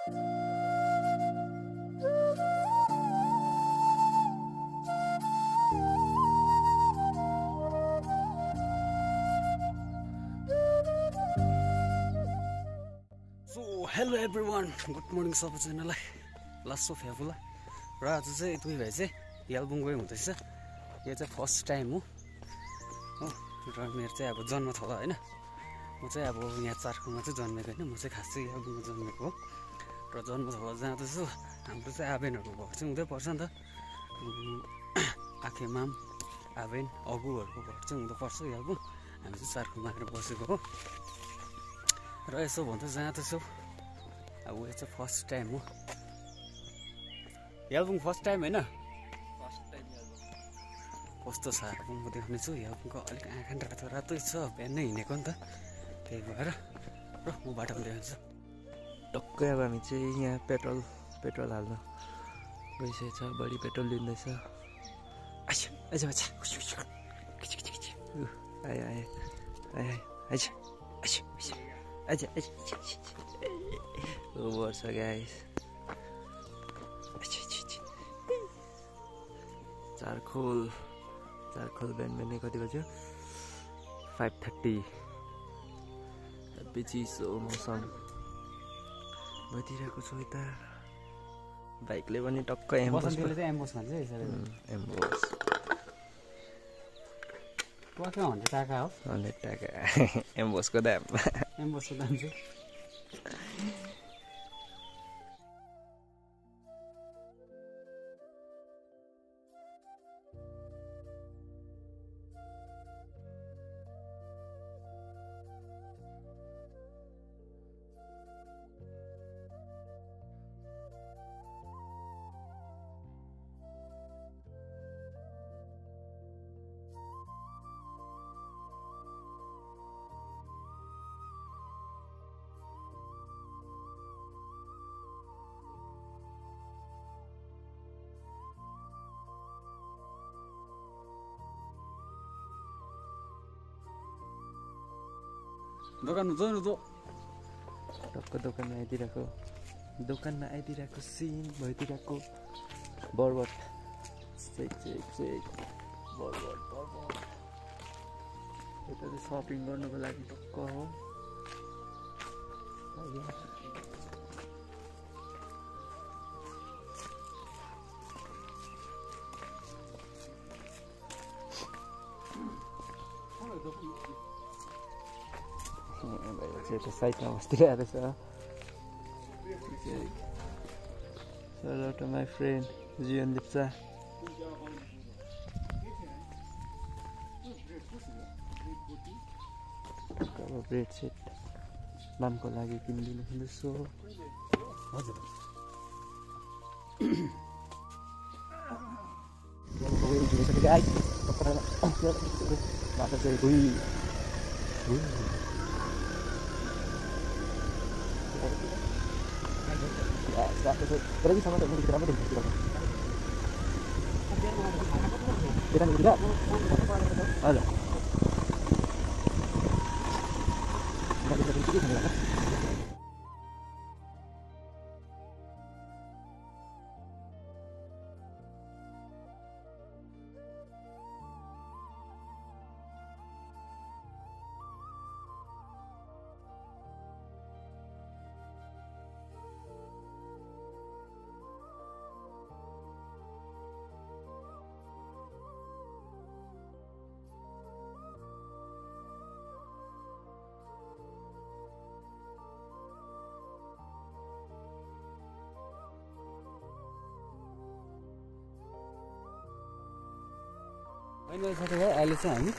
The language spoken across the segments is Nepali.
हेलो एभ्रिवान, गुड मर्निङ सबैजनालाई। लास्ट अफ हेफुला र आज चाहिँ दुई भाइ चाहिँ यालबुङ गए हुँदैछ। यो चाहिँ फर्स्ट टाइम हो र मेरो चाहिँ अब जन्मथलो होइन। म चाहिँ अब यहाँ चारखोलमा चाहिँ जन्मेको होइन, म चाहिँ खास चाहिँ यालबुङमा जन्मेको हो र जन्मथलो जाँदैछु। हाम्रो चाहिँ आबेनहरूको घर चाहिँ हुँदै पर्छ नि त, आखेमाम आबेन अगुहरूको घर चाहिँ हुँदो पर्छ यालबुङ। हामी चाहिँ चारखोलमा आएर बसेको हो र यसो भन्दै जाँदैछु। अब यो चाहिँ फर्स्ट टाइम हो यालबुङ, फर्स्ट टाइम होइन। कस्तो छ अब म देखाउने छु। यालबुङको अलिक आँखा रातै छ, बिहान नै हिँडेको नि त, त्यही भएर र म बाटोमा देखाउँछु। टक्कै अब हामी चाहिँ यहाँ पेट्रोल हाल्न गइसकेको छ। बढी पेट्रोल लिँदैछ। वर्ष गाइस चारखोल बिहान कति बज्यो? 5:30। चिसो मौसम भइदिरहेको छ यता। बाइकले पनि टक्कै एम्बोस खान्छ एम्बोस। 100 टाका हो, 100 टाका एम्बोसको दाम। एम्बोसको दाम चाहिँ दोकानमा जानु त। टक्क दोकानमा आइदिरहेको सिन भइदिरहेको। बर्बट बर्बट यता चाहिँ सपिङ गर्नुको लागि टक्क हो। यता साइडमा बस्दिरहेको छ। Shout out to my friend Jian Lipsa. अब ब्रेड सेट नामको लागि किनिदिनु हुँदैछु। हजुर Pero bisa masuk kita ramai kita. Kita tidak. Ada. Enggak bisa pergi sana. होइन साथीभाइ, अहिले चाहिँ हामी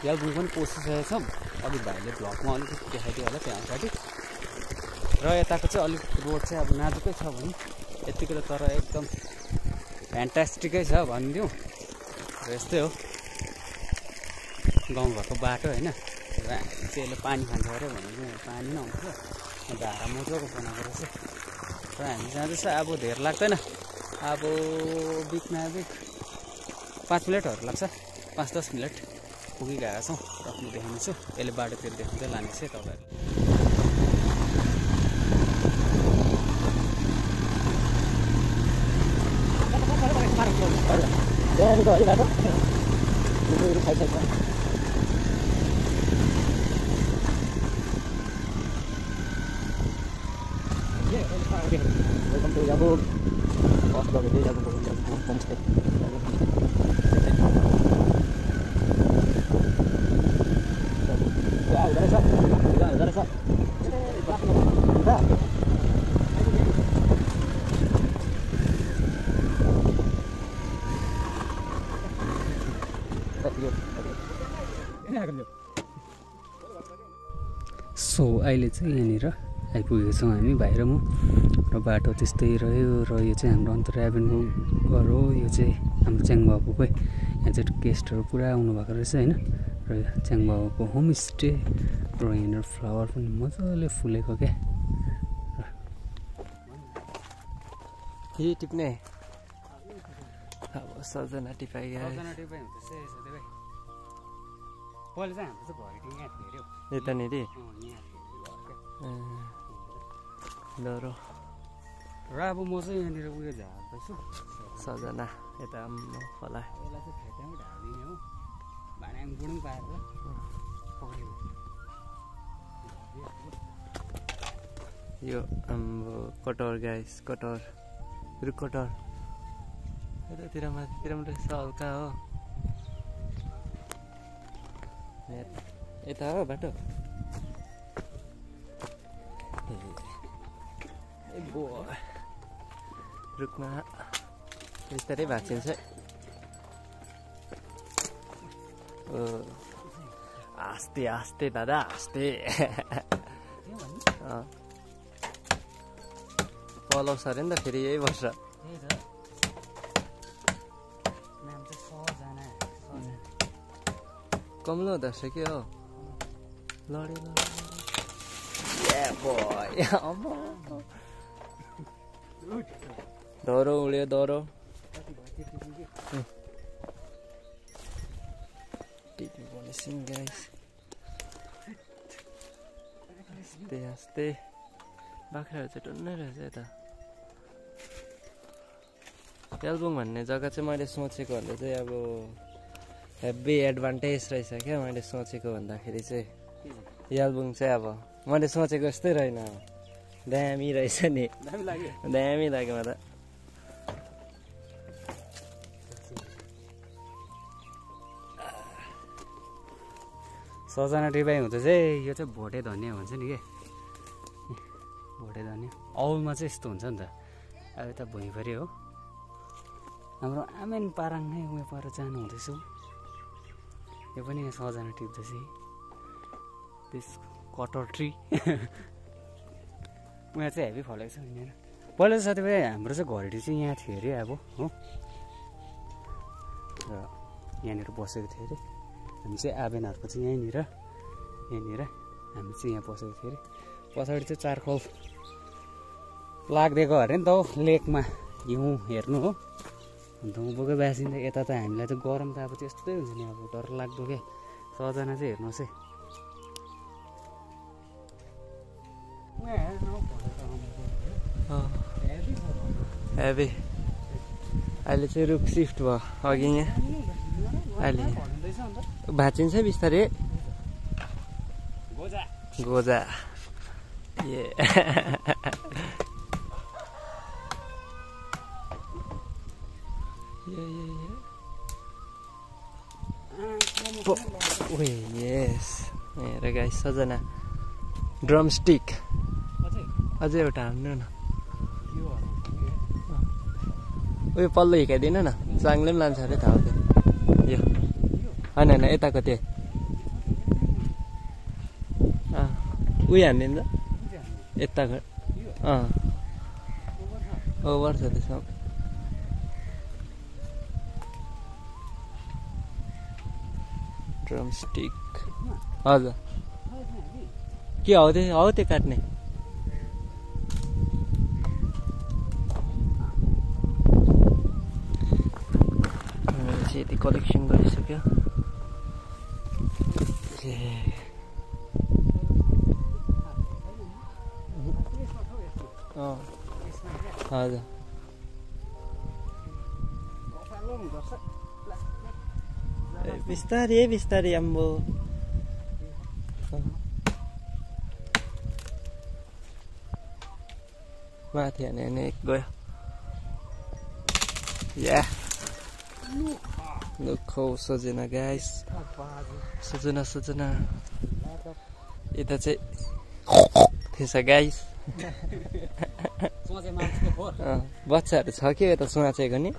यालबुङ पनि पसिसकेका छौँ। अघि भाइले भ्लगमा अलिकति देखाइदियो होला त्यहाँ अगाडि। र यताको चाहिँ अलिक रोड चाहिँ अब नाजुकै छ भने यतिखेर, तर एकदम फ्यान्टास्टिकै छ भनिदिउँ। र यस्तै हो गाउँघरको बाटो होइन। र हामी चाहिँ यसले पानी खान्छ अरे भने चाहिँ पानी नै आउँछ। धारा मजाको बनाएको रहेछ। र हामी जाँदैछ। अब धेर लाग्दैन, अब बिचमा 5 मिनटहरू लाग्छ, 5-10 मिनट पुगिगएका छौँ। र म देखाउनेछु, यसले बाटोतिर देखाउँदै लानेछु है तपाईँहरू। त है बाटो खाइसक्छ वेलकम टु याबु फर्स्ट गएको याबु होमस्टे सो अहिले चाहिँ यहाँनिर आइपुगेको छौँ हामी भाइ र म र बाटो त्यस्तै रह्यो र यो चाहिँ हाम्रो अन्तर्याबिनको घर हो यो चाहिँ हाम्रो च्याङ बाबुकै यहाँ चाहिँ गेस्टहरू पुरा आउनु भएको रहेछ होइन र च्याङ बाबुको होमस्टे र यहाँनिर फ्लावर पनि मजाले फुलेको क्या यही टिप्ने अब सजना टिपाइयो पहिला चाहिँ हाम्रो चाहिँ घरि यहाँ थियो यतानिर डरो र अब म चाहिँ यहाँनिर उयो झार्दैछु सजना यता खोला यसलाई चाहिँ फेटामै ढालिदिने हो भाँडाङ बुडुङ पारेर पक्रिनु यो हाम्रो कटहर गाइस कटहर रुख कटहर यतातिर माथितिर पनि रहेछ हल्का हो यता हो बाटो रुखमा बिस्तारै भाँचिन्छ आस्ते आस्ते दादा आस्ते पलाउँछ अरे नि त फेरि यही वर्ष कमलो हुँदो रहेछ के हो लडे डरो उड्यो डरो आस्ते आस्ते बाख्राहरू चाहिँ टन्नै रहेछ यता यालबुङ भन्ने जग्गा चाहिँ मैले सोचेको भन्दा चाहिँ अब हेभी एडभान्टेज रहेछ क्या मैले सोचेको भन्दाखेरि चाहिँ यालबुङ चाहिँ अब मैले सोचेको जस्तै रहेन दामी रहेछ नि दामी लाग्यो मलाई सजना टिपाइ हुँदा चाहिँ यो चाहिँ भोटे धनिया भन्छ नि के भोटे धनिया औलमा चाहिँ यस्तो हुन्छ नि त अब यता भुइँभरि हो हाम्रो आमेन पाराङ नै उयो पर जानु हुँदैछु यो पनि यहाँ सजना टिप्दैछ त्यस कटर ट्री उहाँ चाहिँ हेभी फलेको छ यहाँनिर पहिला चाहिँ साथीभाइ हाम्रो चाहिँ घरेटी चाहिँ यहाँ थियो अरे अब हो र यहाँनिर बसेको थियो अरे हामी चाहिँ आबेनहरूको चाहिँ यहीँनिर हामी चाहिँ यहाँ बसेको थियो अरे पछाडि चाहिँ चारखोल लाग्दिएको अरे नि त हौ लेकमा हिउँ हेर्नु हो अन्त उँभोकै बासिन्दा यता त हामीलाई चाहिँ गरम त अब त्यस्तै हुन्छ नि अब डर लाग्दो क्या सजना चाहिँ हेर्नुहोस् है हेभी अहिले चाहिँ रुख सिफ्ट भयो अघि यहाँ अहिले भाँचिन्छ बिस्तारै गोजा ए यस हेर गाइस सजना ड्रम स्टिक अझै एउटा हाल्नु न उयो पल्लो हिर्काइदिनु न चाङले पनि लान्छ अरे थाहा यो होइन होइन यताको त्यो उयो हानिदिनु त यताको ओभर छ त्यसमा ड्रम स्टिक हजुर के हौ त्यो काट्ने यति कलेक्सन गरिसक्यो हजुर बिस्तारै बिस्तारै आम्बो माथि हाने गयो या लुखौ सजना गाइस सजना यता चाहिँ थिएछ गाइस बच्चाहरू छ के यता सुहाचेको नि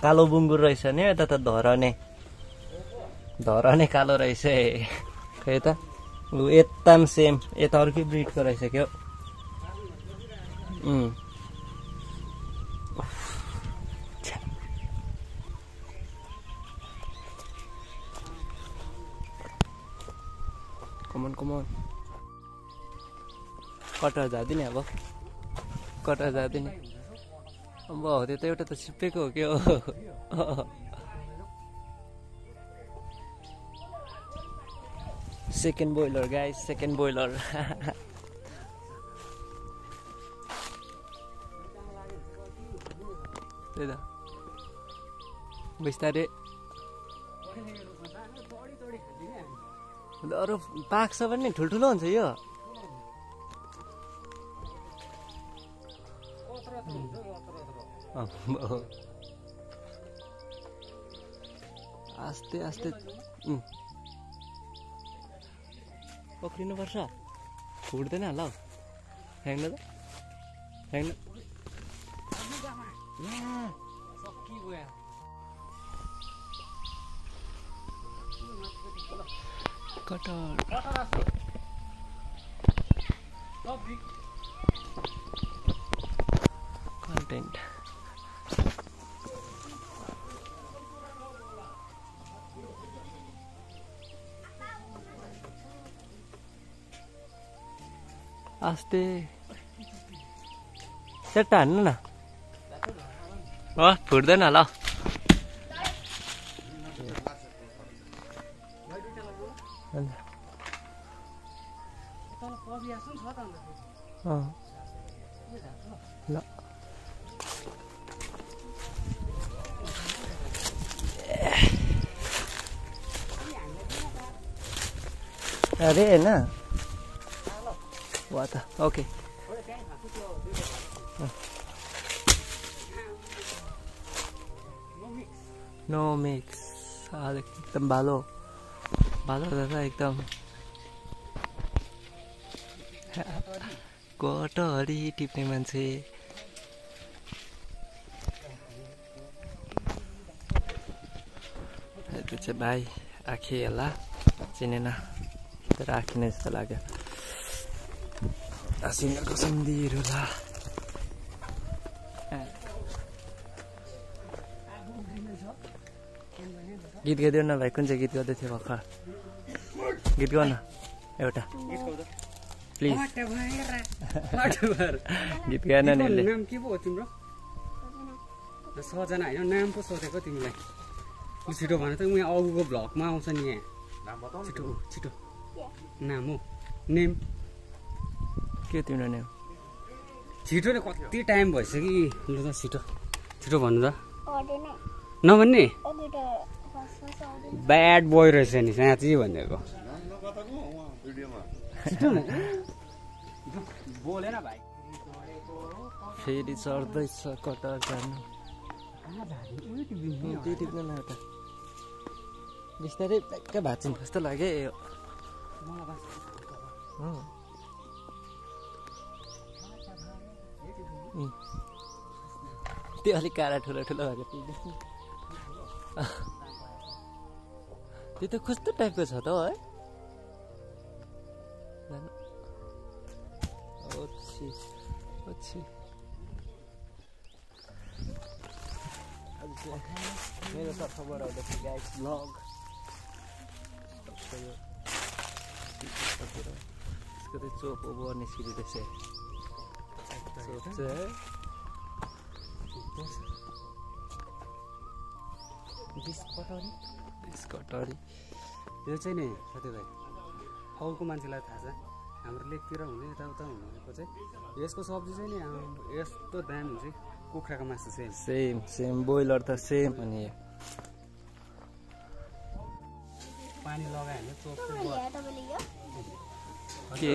कालो बुङ्गुर रहेछ नि यता त धरने कालो रहेछ खै त लु यता पनि सेम यता अर्कै ब्रिडको रहेछ क्या कमन कटर जाँदिन अब कटर जाँदिन अब हो त्यो त एउटा त छिप्पेको हो क्या second boiler guys second boiler त्यही त बिस्तारै अरू पाक्छ पनि ठुल्ठुलो हुन्छ यो आस्ते आस्ते पक्रिनुपर्छ फुट्दैन होला हौ फ्याँक्नु त फ्याँक्नु कटर कन्टेन्ट आस्ते सेट्टा हान्नु न फुट्दैन होला ल अरे होइन वा त ओके नो मिक्स एकदम भालो दादा एकदम कटहरी टिप्ने मान्छे त्यो चाहिँ भाइ आखे होला चिनेन तर आखिने जस्तो लाग्यो सिङ्गरको सन्धिर होला गीत गाइदेऊ न भाइ कुन चाहिँ गीत गाउँदै थियो भर्खर गीत गाउन एउटा प्लिज गीत गाएन नि नाम के पो हो तिम्रो सजना होइन नाम पो सोधेको तिमीलाई छिटो भन त यहाँ अघिको भ्लगमा आउँछ नि यहाँ छिटो नाम हो नेम के तिम्रो नेम छिटो नै कति टाइम भइसक्यो लु त छिटो भन्नु त नभन्ने ब्याड बोय रहेछ नि साँच्ची भनेको बोलेन भाइ फेरि चढ्दैछ कटर जानु टिप्नु न एउटा बिस्तारै ट्याक्कै भाँचिन जस्तो लाग्यो यो त्यो अलिक काँडा ठुलो भएको त्यो त कस्तो टाइपको छ त है मेरो तर्फबाट आउँदाखेरि गाइस भ्लग यसको चाहिँ चोप ओभर निस्किँदै रहेछ चोप चाहिँ कटहरी यो चाहिँ नि साथीभाइ फाउलको मान्छेलाई थाहा छ हाम्रो लेकतिर हुने यताउता हुनेको चाहिँ यसको सब्जी चाहिँ नि यस्तो दामी हुन्छ कुखुराको मासु सेम सेम सेम बोइलर त सेम अनि पानी लगायो भने चोकको के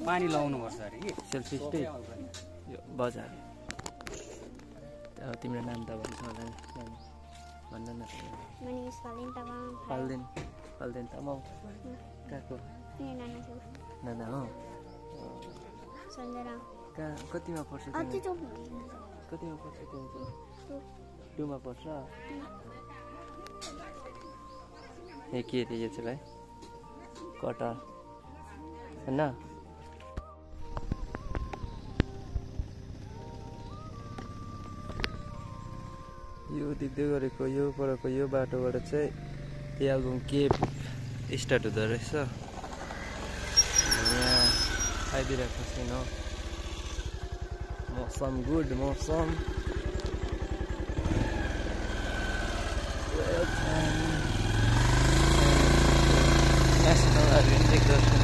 पानी लगाउनुपर्छ अरे कि सेल्फी स्टिक यो बजार तिम्रो नाम त भन्छ होला भन्न न पाल्दैन तामाङ कहाँको नाना हो कहाँ कतिमा पर्छ कतिमा पर्छ टुमा पर्छ ए के अरे यो चाहिँ भाइ कटहर होइन यो देख्दै गरेको यो परको यो बाटोबाट चाहिँ यालबुङ केभ स्टार्ट हुँदो रहेछ यहाँ आइदिरहेको छैन मौसम गुड मौसम नेसनल हाइवे देख्दो छैन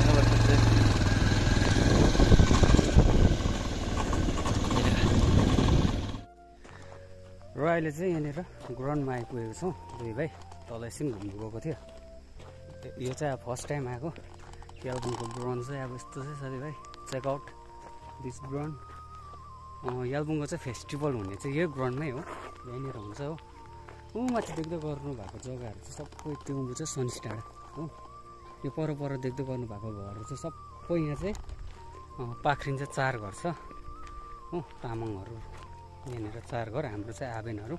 र अहिले चाहिँ यहाँनिर ग्राउन्डमा आइपुगेको छौँ दुई भाइ तल एकछिन घुम्नु गएको थियो यो चाहिँ अब फर्स्ट टाइम आएको यालबुङको ग्राउन्ड चाहिँ अब यस्तो चाहिँ साथीभाइ चेकआउट दिस ग्राउन्ड यालबुङको चाहिँ फेस्टिभल हुने चाहिँ यही ग्राउन्डमै हो यहीँनिर हुन्छ हो ऊ माथि देख्दै गर्नु भएको जग्गाहरू चाहिँ सबै त्यो उँभो चाहिँ सन्स डाँडा हो यो पर देख्दै गर्नु भएको घरहरू चाहिँ सबै यहाँ चाहिँ पाखरिन चाहिँ 4 घर छ हो तामाङहरू यहाँनिर 4 घर हाम्रो चाहिँ आबेनहरू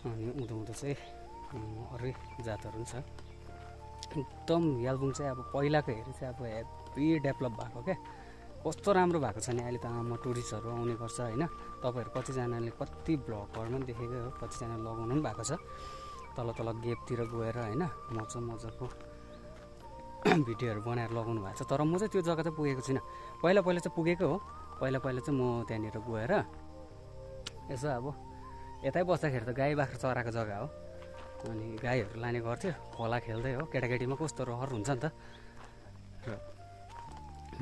अनि उँधो चाहिँ अरू जातहरू पनि छ एकदम यालबुङ चाहिँ अब पहिलाको हेरी चाहिँ अब हेभी डेभलप भएको क्या कस्तो राम्रो भएको छ नि अहिले त आमा टुरिस्टहरू आउने गर्छ होइन तपाईँहरू कतिजनाले कति भ्लगहरूमा पनि देखेकै हो कतिजना लगाउनु पनि भएको छ तल गेपतिर गएर होइन मजाको भिडियोहरू बनाएर लगाउनु भएको छ तर म चाहिँ त्यो जग्गा चाहिँ पुगेको छुइनँ पहिला चाहिँ पुगेको हो पहिला चाहिँ म त्यहाँनिर गएर यसो अब यतै बस्दाखेरि त गाई बाख्रा चराएको जग्गा हो अनि गाईहरू लाने गर्थ्यो खोला खेल्दै हो केटाकेटीमा कस्तो रहर हुन्छ नि त र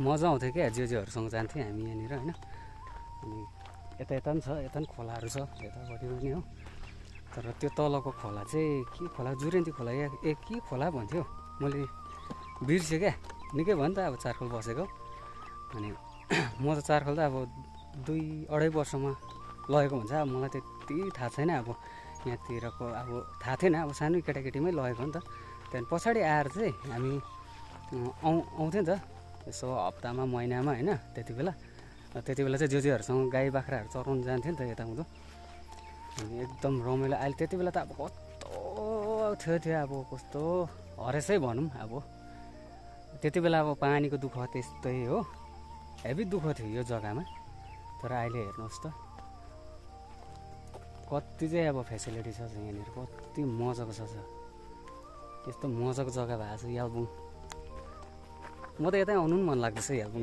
मजा आउँथ्यो क्या जेहरूसँग जान्थ्यौँ हामी यहाँनिर होइन अनि यता पनि छ यता पनि खोलाहरू छ यतापट्टि पनि हो तर त्यो तलको खोला चाहिँ के खोला जुरेन्ती खोला या के खोला भन्थ्यो मैले बिर्सेँ क्या निकै भयो नि त अब चारखोल बसेको अनि म त चारखोल त अब 2-2.5 वर्षमा लगेको भन्छ अब मलाई त्यति थाहा छैन अब यहाँतिरको अब थाहा थिएन अब सानो केटाकेटीमै लगेको नि त त्यहाँदेखि पछाडि आएर चाहिँ हामी आउँथ्यौँ नि त यसो हप्तामा महिनामा होइन त्यति बेला चाहिँ जेहरूसँग गाई बाख्राहरू चराउनु जान्थ्यो नि त यता हुँदो अनि एकदम रमाइलो अहिले त्यति बेला त अब कस्तो थियो अब कस्तो हरेसै भनौँ अब त्यति बेला अब पानीको दुःख त्यस्तै हो हेभी दुःख थियो यो जग्गामा तर अहिले हेर्नुहोस् त कति चाहिँ अब फेसिलिटी छ यहाँनिर कति मजाको छ यस्तो मजाको जग्गा भएको छ यालबुङ म त यतै आउनु पनि मन लाग्दैछ यालबुङ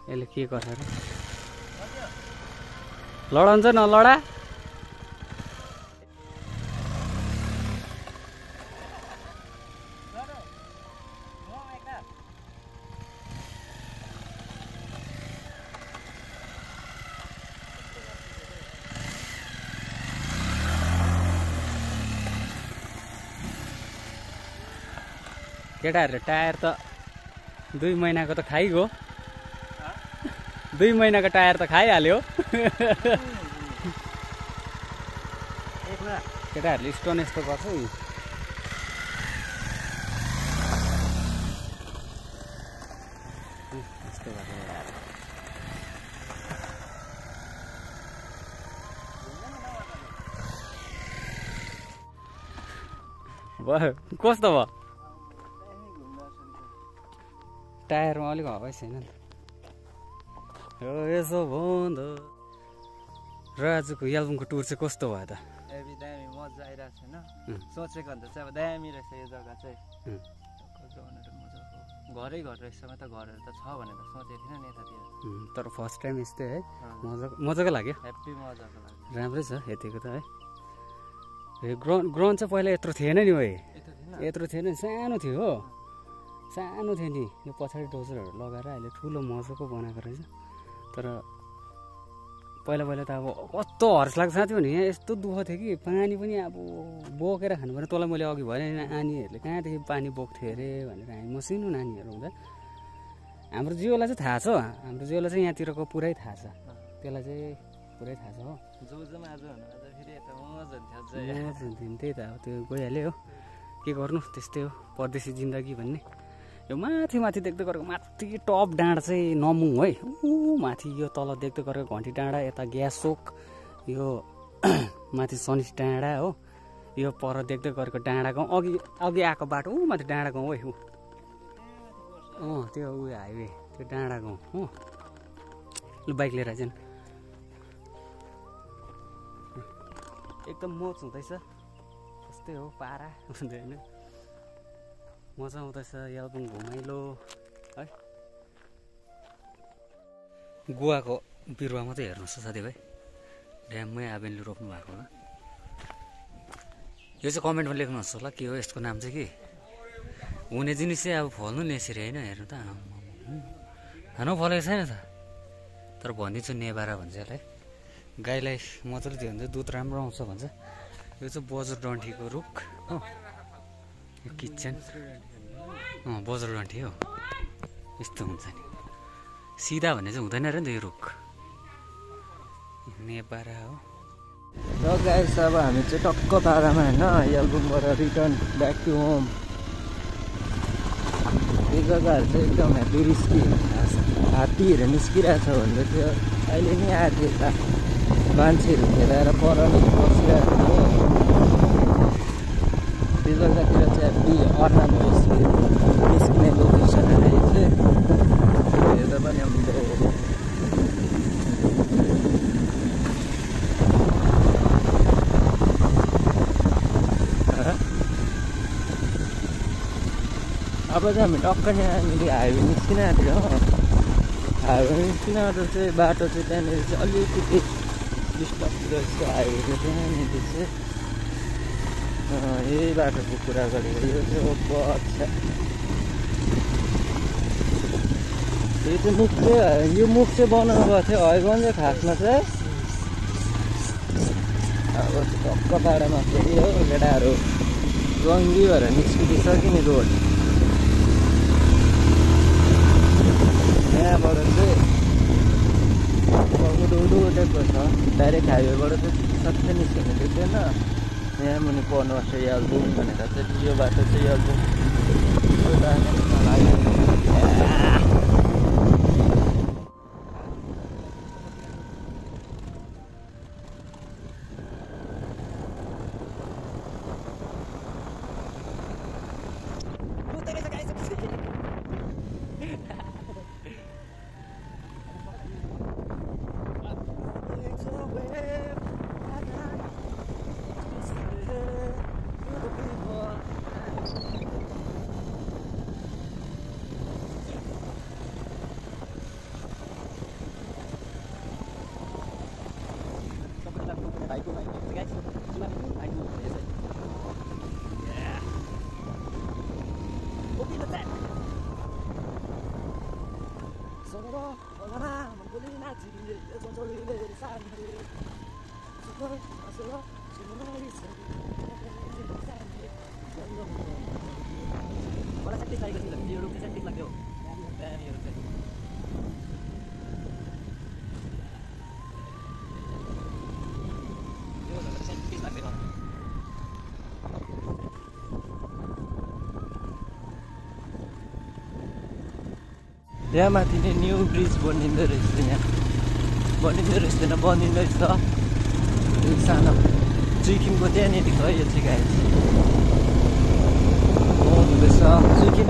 यसले के गर्छ र लडाउँछ नलडा केटाहरूले टायर त 2 महिनाको त खाइगयो 2 महिनाको टायर त खाइहाल्यो केटाहरूले स्टोन यस्तो गर्छ नि यस्तो भयो कस्तो भयो टायरमा अलिक हवाई छैन नि यसो भन्दा र आजको यालबुङको टुर चाहिँ कस्तो भयो त हेभी दामी मजा आइरहेको छैन सोचेको भन्दा चाहिँ अब दामी रहेछ यो जग्गा चाहिँ घरै घर रहेछ म त घरहरू त छ भनेर सोचेको थिएन नि यतातिर तर फर्स्ट टाइम यस्तै है मजाको लाग्यो हेप्पी मजाको लाग्यो राम्रै छ यतिको त है ग्राउन्ड चाहिँ पहिला यत्रो थिएन नि भाइ यत्रो थिएन सानो थियो हो सानो थियो नि यो पछाडि डोजरहरू लगाएर अहिले ठुलो मजाको बनाएको रहेछ तर पहिला पहिला त अब कस्तो हर्स लाग्छ साथी भने यहाँ यस्तो दुःख थियो कि पानी पनि अब बोकेर खानुपर्ने। तँलाई मैले अघि भने नानीहरूले कहाँदेखि पानी बोक्थ्यो अरे भनेर हामी मसिनो नानीहरू हुँदा। हाम्रो जियोलाई चाहिँ थाहा छ, हाम्रो जियोलाई चाहिँ यहाँतिरको पुरै थाहा छ, त्यसलाई चाहिँ पुरै थाहा छ हो। त्यही त अब त्यो गइहाल्यो हो, के गर्नु त्यस्तै हो परदेशी जिन्दगी भन्ने। यो माथि माथि देख्दै गरेको माथि टप डाँडा चाहिँ नमुङ है, ऊ माथि यो तल देख्दै गरेको घन्टी डाँडा, यता ग्यासोक, यो माथि सनिस डाँडा हो, यो पर देख्दै गरेको डाँडा गाउँ, अघि अघि आएको बाटो ऊ माथि डाँडा गाउँ है ऊ, त्यो उयो हाइवे त्यो डाँडा गाउँ हो। लु बाइक लिएर आइज न, एकदम मोज हुँदैछ, त्यस्तै हो पारा हुँदै होइन, मजा आउँदैछ यालबुङ घुमाइलो है। गुवाको बिरुवा मात्रै हेर्नुहोस् साथीभाइ, ड्याममै आबेनले रोप्नु भएको होला। यो चाहिँ कमेन्टमा लेख्नुहोस् होला के हो यसको नाम चाहिँ के हुने जिनिस चाहिँ अब फल्नु नि यसरी होइन। हेर्नु त खानु फलेको छैन त, तर भनिदिन्छु नेबारा भन्छ यसलाई। गाईलाई मजाले दियो भने चाहिँ दुध राम्रो आउँछ भन्छ। यो चाहिँ बजुर डन्ठीको रुख हो, यो किचन बजुर डन्ठी हो, यस्तो हुन्छ नि। सिधा भन्ने चाहिँ हुँदैन र नि त यो रुख, नेबारा हो। र गाइस अब हामी चाहिँ टक्क पारामा होइन यालबुङबाट रिटर्न ब्याक टु होम। यो जग्गाहरू चाहिँ एकदम हेभी रिस्की, हात्तीहरू निस्किरहेको छ भन्दै थियो, अहिले नि आएको यता मान्छेहरू खेलाएर पर बसिरहेको थियो। त्यो जग्गातिर चाहिँ हेभी अर्नाम निस्किने लोकेसन रहेछ, हेर्दा पनि हाम्रो अब चाहिँ हामी टक्क यहाँनिर हाइवे निस्किन आएको थियो हो। हाइवे निस्किन आएको चाहिँ बाटो चाहिँ त्यहाँनिर चाहिँ अलिकति डिस्टर्ब रहेछ हाइवेको त्यहाँनिर चाहिँ। यही बाटोको कुरा गरेको, यो चाहिँ बच्चा यो चाहिँ मुख चाहिँ यो मुख चाहिँ बनाउनु भएको थियो हयगञ्ज खासमा चाहिँ। अब टक्क पाडामा फेरि हो केटाहरू गङ्गी भएर निस्किदिइसक्यो नि रोड। यहाँबाट चाहिँ उडो उडेको छ, डाइरेक्ट हाइवेबाट चाहिँ सबै निस्किनु देख्दैन। यहाँ मुनि पर्नुपर्छ यालबुङ भनेर चाहिँ यो बाटो चाहिँ यालबुङ यहाँ माथि नै न्यू ब्रिज बनिँदो रहेछ, यहाँ बनिँदो रहेछ बनिँदैछ। यो सानो सिक्किमको त्यहाँनिर छ यो चाहिँ गाई हुँदैछ सिक्किम।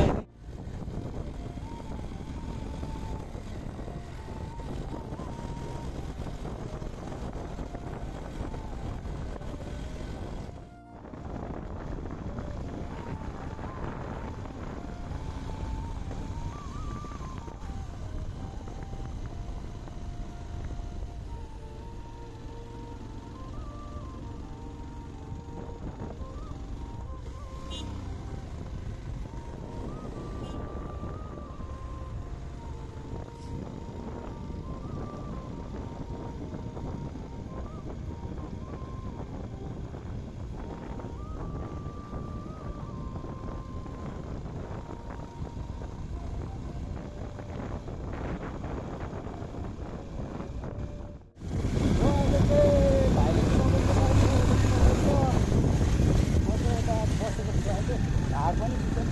हार पनि जित्छ नि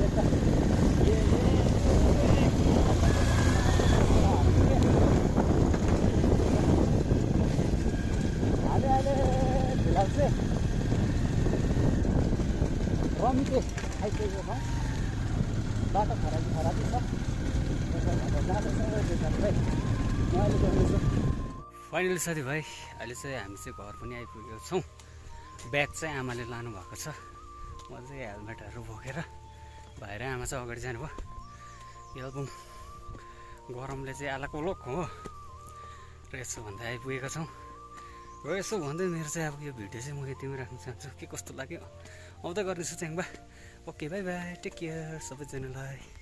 त फिलहाल चाहिँ रमिते आइसकेको छौँ बाटो खराबी छ फाइनली साथीभाइ अहिले चाहिँ हामी चाहिँ घर पनि आइपुगेको छौँ ब्याग चाहिँ आमाले लानु भएको छ म चाहिँ हेलमेटहरू बोकेर भाइ र आमा चाहिँ अगाडि जानुभयो यालबुङ गरमले चाहिँ आलाकोलोक हो र यसो भन्दै आइपुगेका छौँ र यसो भन्दै मेरो चाहिँ अब यो भिडियो चाहिँ म यतिमै राख्न चाहन्छु के कस्तो लाग्यो आउँदै गर्नेछु च्याङबा okay bye bye take care सबैजनालाई